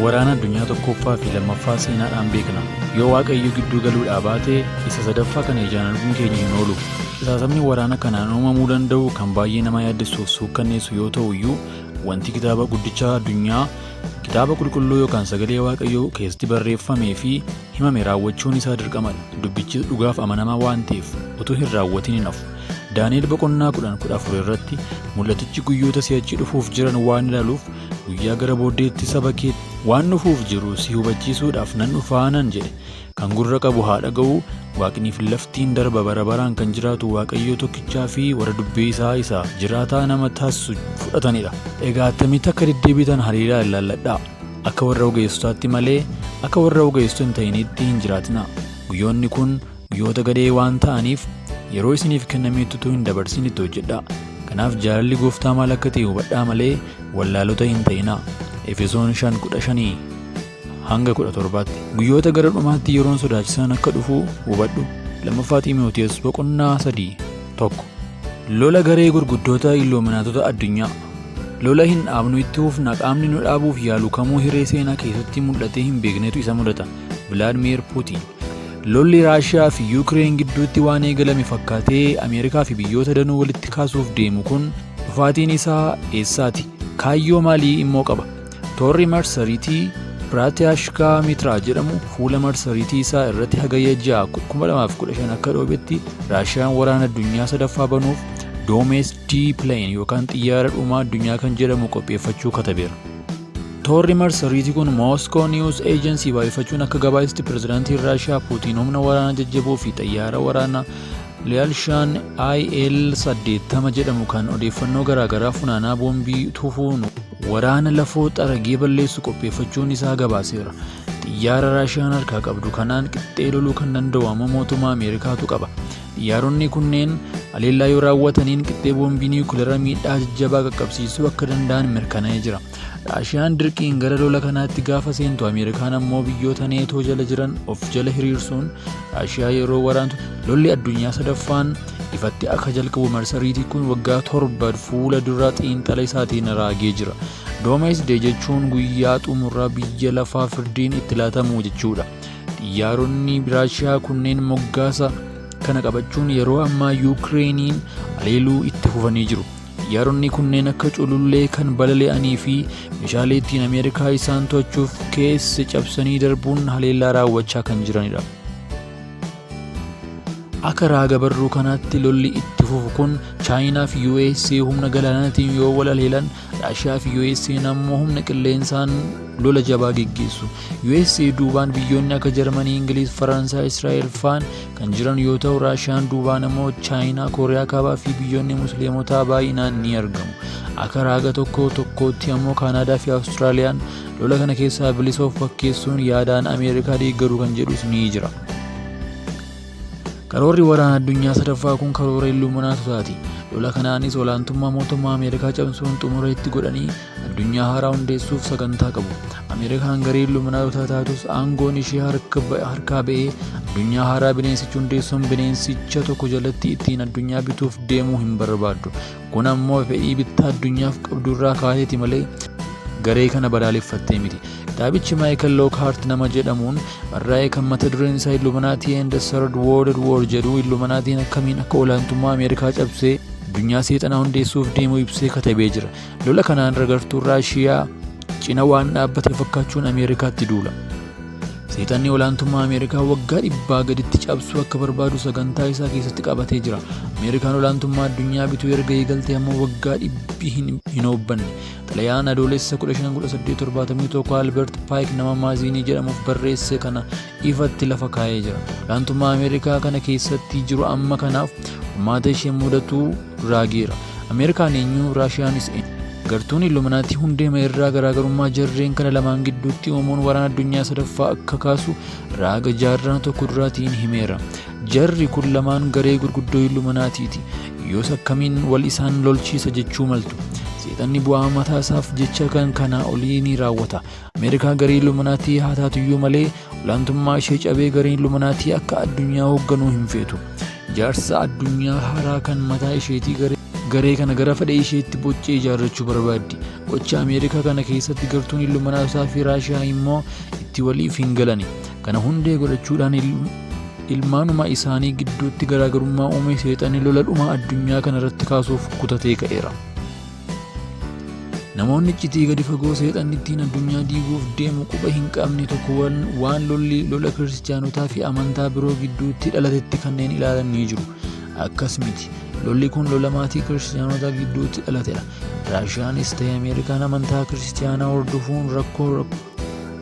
Waraana addunyaa tokkoffaa fi lammaffaa seenaadhaan beekna. Yoo Waaqayyo gidduu galuudhaa baate isa sadaffaa kana ijaan arguun keenya hin oolu. Qisaasamni waraana kanaan uumamuu danda'u kan baay'ee nama yaaddessuuf suukkanneessu yoo ta'u iyyuu wanti kitaaba guddicha addunyaa kitaaba qulqulluu yookaan sagalee Waaqayyoo keessatti barreeffamee fi himame raawwachuun isaa dirqamadha. Dubbichis dhugaaf amanamaa waan ta'eef utuu hin raawwatin hin hafu. Daani'el boqonnaa 10 14 irratti mul'atichi guyyoota si'achi dhufuuf jiran waan ilaaluuf guyyaa gara booddeetti saba kee waan dhufuuf jiru si hubachiisuudhaaf nan dhufaa nan jedhe. Kan gurra qabu haa dhaga'u, waaqniif laftiin darba bara baraan kan jiraatu Waaqayyoo tokkichaa fi warra dubbii isaa isa jiraataa nama taasisu fudhatanidha. Egaa attamitti akka deddeebitan hariiraa ilaalladhaa. Akka warra ogeessotaatti malee akka warra ogeessota hin ta'initti hin jiraatinaa. Guyyoonni kun guyyoota gadhee waan ta'aniif yeroo isiniif kennametti utuu hin dabarsin itti hojjedhaa. Kanaaf jaalalli gooftaa maal akka ta'e hubadhaa malee wallaalota hin ta'inaa. Efesoon 5:15 hanga 17tti. Guyyoota gara dhumaatti yeroon sodaachisaan akka dhufu hubadhu. Lammaffaa Xiimotewos boqonnaa 3 1. Lola garee gurguddoota Illuuminaatota addunyaa. Lola hin dhaabnu itti fufna qaamni nu dhaabuuf yaalu kamuu hiree seenaa keessatti mul'atee hin beeknetu isa mudata. Vilaadmiir Puutiin. Lolli Raashiyaa fi Yuukireen gidduutti waan eegalame fakkaatee Ameerikaa fi biyyoota danuu walitti kaasuuf deemu kun dhufaatiin isaa eessaati? Kaayyoo maalii immoo qaba? Toorri marsariitii Piraatiyaashkaa Mitraa jedhamu fuula marsariitii isaa irratti Hagayya 6, 2015 akka dhoobetti Raashiyaan waraana addunyaa sadaffaa banuuf Doomees D Plane yookaan xiyyaara dhumaa addunyaa kan jedhamu qopheeffachuu katabeera. Toorri marsariitii kun Moscow News Agency baay'ifachuun akka gabaasetti pirezidaantiin Raashiyaa Puutiin humna waraanaa jajjaboo fi xayyaara waraanaa Liyalshaan IL 80 jedhamu kan odeeffannoo garaagaraa funaanaa boombii tufuun waraana lafoo xaragee balleessu qopheeffachuun isaa gabaaseera. Xiyyaara Raashiyaan harkaa qabdu kanaan qixxee loluu kan danda'u ammoo mootummaa Ameerikaatu qaba. Xiyyaaronni kunneen haleellaa yoo raawwataniin qixxee boombii niwukilaraa miidhaa jajjabaa qaqqabsiisuu akka danda'an mirkanaa'ee jira. Raashiyaan dirqiin gara lola kanaatti gaafa seentu Ameerikaan ammoo biyyoota neetoo jala jiran of jala hiriirsuun Raashiyaa yeroo waraantu lolli addunyaa sadaffaan ifatti akka jalqabu marsariitii kun waggaa 7 fuula dura xiinxala isaatiin raagee jira. Doomesday jechuun guyyaa xumuraa biyya lafaa firdiin itti laatamu jechuudha. Xiyyaaronni Raashiyaa kunneen moggaasa kana qabachuun yeroo ammaa Yuukireeniin haleeluu itti fufanii jiru. Xiyyaaronni kunneen akka culullee kan balali'anii fi meeshaalee ittiin Ameerikaa isaan to'achuuf keesse cabsanii darbuun haleellaa raawwachaa kan jiranidha. Akka raaga barruu kanaatti lolli itti fufu kun Chaayinaa fi USA humna galaanaatiin yoo wal haleelan Raashiyaa fi USA'n ammoo humna qilleensaan lola jabaa geggeessu. USA duubaan biyyoonni akka Jarmanii, Ingiliz, Faransaay, Israa'el faan kan jiran yoo ta'u Raashiyaan duubaan ammoo Chaayinaa, Kooriyaa Kaabaa fi biyyoonni Musliimotaa baay'inaan ni argamu. Akka raaga tokko tokkootti ammoo Kaanaadaa fi Awustiraaliyaan lola kana keessaa bilisa of fakkeessuun yaadaan Ameerikaa deeggaru kan jedhus ni jira. Karoorri waraana addunyaa sadaffaa kun karoora Illuuminaatotaati. Lola kanaanis olaantummaa mootummaa Ameerikaa cabsuun xumura itti godhanii addunyaa haaraa hundeessuuf sagantaa qabu. Ameerikaan garee Illuuminaatotaa taatus aangoon ishee harkaa ba'ee addunyaa haaraa bineensichi hundeessuun bineensicha tokko jalatti ittiin addunyaa bituuf deemuu hin barbaaddu. Kun ammoo fedhii bittaa addunyaaf qabdu irraa kaateeti malee garee kana balaaleffattee miti. Kitaabichi Maayikal Lookhaart nama jedhamuun barraa'e kan mata dureen isaa Illuminati and the Third World War jedhu Illuminaatiin akkamiin akka olaantummaa Ameerikaa cabsee addunyaa seexanaa hundeessuuf deemu ibsee katabee jira. Lola kanaan ragartuun Raashiyaa cina waan dhaabbate fakkaachuun Ameerikaatti duula. Seexanni olaantummaa Ameerikaa waggaa dhibbaa gaditti cabsuu akka barbaadu sagantaa isaa keessatti qabatee jira. Ameerikaan olaantummaa addunyaa bituu erga eegaltee ammoo waggaa dhibbi hin hoobbanne. Xalayaan Adoolessa 15, 1871 Albert Pike nama Maaziinii jedhamuuf barreesse kana ifatti lafa kaa'ee jira. Olaantummaa Ameerikaa kana keessatti jiru amma kanaaf furmaata ishee mudatu raageera. Ameerikaan eenyu? Raashiyaanis eenyu? Gartuun Illuminaatii hundeema irraa garaagarummaa jarreen kana lamaan gidduutti uumuun waraana addunyaa sadaffaa akka kaasu raaga jaarraa tokko duraatiin himeera. Jarri kun lamaan garee gurguddoo Illuminaatiiti. Yoos akkamiin wal isaan lolchiisa jechuu maltu. Seexanni bu'aa mataa isaaf jecha kan kanaa olii ni raawwata. Ameerikaa garee Illuminaatii haa taatuyyuu malee olaantummaa ishee cabee gareen Illuminaatii akka addunyaa hoogganuu hin feetu. Ijaarsa addunyaa haaraa kan mataa isheetii Garee kana gara fedha isheetti boccee ijaarrachuu barbaaddi. Gocha Ameerikaa kana keessatti gartuun Illuminaatotaa fi Raashiyaa immoo itti waliif hin galani. Kana hundee godhachuudhaan ilmaanuma isaanii gidduutti garaagarummaa uume seexanni lola dhuma addunyaa kana irratti kaasuuf kutatee ka'eera. Namoonni iccitii gadi fagoo seexanni ittiin addunyaa diiguuf deemu quba hin qabne tokko waan lolli lola kiristiyaanotaa fi amantaa biroo gidduutti dhalatetti kanneen ilaalan ni jiru. Akkas miti. Lolli kun lola maatii kiristiyaanotaa gidduutti dhalatedha. Raashiyaanis ta'e Ameerikaan amantaa kiristiyaanaa hordofuun rakkoo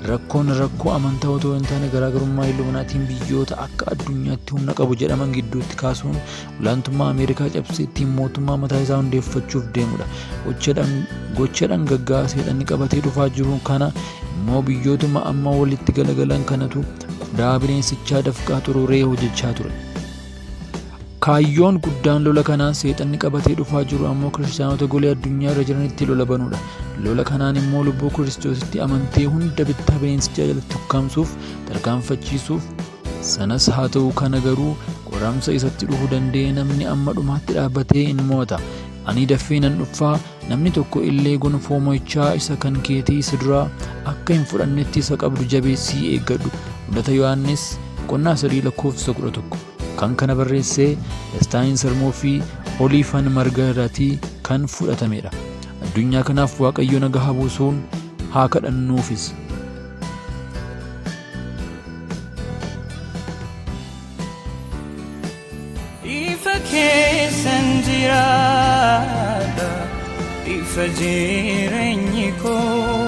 Rakkoon rakkoo amantaa otoo hin taane garaagarummaa Illuminaatiin biyyoota akka addunyaatti humna qabu jedhaman gidduutti kaasuun olaantummaa Ameerikaa cabsee ittiin mootummaa mataa isaa hundeeffachuuf deemudha. Gocha dhangaggaa seexanni qabatee dhufaa jiru kana immoo biyyootuma amma walitti galagalan kanatu qodaa bineensichaa dafqaa xururee hojjechaa ture. Kaayyoon guddaan lola kanaan seexanni qabatee dhufaa jiru ammoo kiristaanota golee addunyaa irra jiranitti lola banuudha. Lola kanaan immoo lubbuu Kiristoositti amantee hunda bittaa bineensichaa jalatti ukkaamsuuf, tarkaanfachiisuuf, sanas haa ta'u kana garuu qoramsa isatti dhufu danda'ee namni amma dhumaatti dhaabbatee in mo'ata. Ani dafee nan dhuffaa namni tokko illee gonfoo mo'ichaa isa kan keetii isa duraa akka hin fudhannetti isa qabdu jabeessii eeggadhu. Mul'ata Yohaannis boqonnaa 3 lakkoofsa 11. Kan kana barreesse Dastaa Hinsarmoo fi Oliifan Margaa irraatii kan fudhatamedha. Addunyaa kanaaf Waaqayyo nagaa haa buusuun haa kadhannuufis. Ifa keessan jiraadha, ifa jireenyi koo.